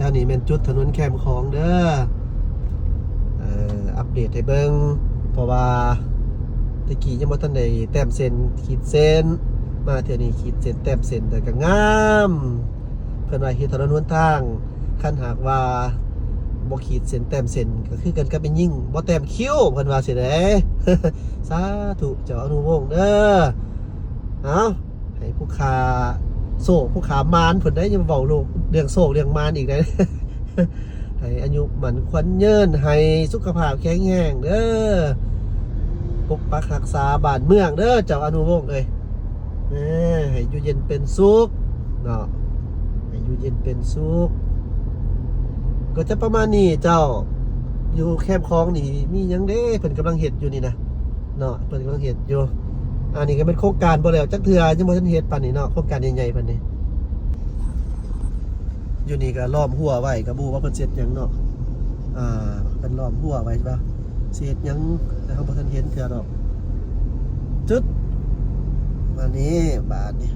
ອັນນີ້ແມ່ນຈຸດຖະໜົນແຄມຂອງເດີ ເອີ ອັບເດດໃຫ້ເບິ່ງ ເພາະວ່າແຕ່ກີ້ຍັງບໍ່ທັນໄດ້ແຕ້ມເສັ້ນ ຂີດເສັ້ນ ມາເທື່ອນີ້ຂີດເສັ້ນແຕ້ມເສັ້ນ ແຕ່ກໍງາມ. ເພິ່ນວ່າເຮັດຖະໜົນຫົນທາງ ຄັນຫາກວ່າບໍ່ຂີດເສັ້ນແຕ້ມເສັ້ນ ກໍຄືກັນກັບແມ່ຍິງບໍ່ແຕ້ມຄິ້ວ ເພິ່ນວ່າຊີ້ເດ້. ສາທຸເຈົ້າອະນຸວົງເດີ. ເອົາ ໃຫ້ຜູ້ຂ້າໂຊກຜູ້ຂ້າໝານເພິ່ນໄດ້ ຢ່າເວົ້າໂລກເລື່ອງໂຊກເລື່ອງໝານອີກໄດ້. ໃຫ້ອາຍຸໝັ້ນຂວັນຍືນ ໃຫ້ສຸຂະພາບແຂງແຮງເດີ ປົກປັກຮັກສາບ້ານເມືອງເດີ ເຈົ້າອະນຸວົງເອີຍ. ເອີ ໃຫ້ຢູ່ເຢັນເປັນສຸກເນາະ ໃຫ້ຢູ່ເຢັນເປັນສຸກ. ກໍຈະປະມານນີ້ເຈົ້າ. ຢູ່ແຄມຂອງນີ້ມີຫຍັງເດ້ ເພິ່ນກຳລັງເຮັດຢູ່ນີ້ນະ ເນາະ ເພິ່ນກຳລັງເຮັດຢູ່. ອັນນີ້ກໍແມ່ນໂຄງການບໍ່ແລ້ວຈັກເທື່ອ ຍັງບໍ່ທັນເຮັດປານນີ້ເນາະ ໂຄງການໃຫຍ່ໆປານນີ້. ຢູ່ນີ້ກໍລ້ອມຮົ້ວໄວ້ ກໍບໍ່ຮູ້ວ່າເພິ່ນຊິເຮັດຫຍັງເນາະ. ອ່າ ເພິ່ນລ້ອມຮົ້ວໄວ້ວ່າຊິເຮັດຫຍັງ ແຕ່ເຮົາບໍ່ທັນເຫັນເທື່ອດອກ. ຈຶດ ມານີ້ ບາດນີ້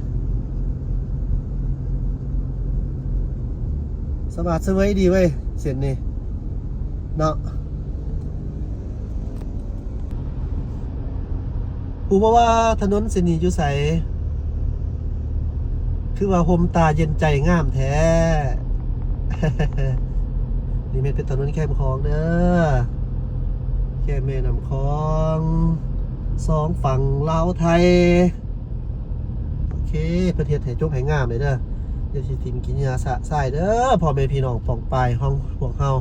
ສະຫວາດສະເຫວີຍດີເວີຍ ເສັ້ນນີ້ເນາະ. ຮູ້ບໍ່ວ່າຖະໜົນເສັ້ນນີ້ຢູ່ໃສ? ຄືວ່າຮົ່ມຕາເຢັນໃຈງາມແທ້. ນີ້ແມ່ນເປັນຖະໜົນແຄມຂອງເດີ ແຄມແມ່ນ້ຳຂອງ ສອງຝັ່ງລາວໄທ. ໂອເຄ ເພິ່ນເຮັດໃຫ້ຈົບໃຫ້ງາມເລີຍເດີ. ຢ່າຊິຖິ້ມຂີ້ເຫຍື້ອຊະຊາຍເດີ ພໍ່ແມ່ພີ່ນ້ອງປ້ອງປາຍຂອງພວກເຮົາ.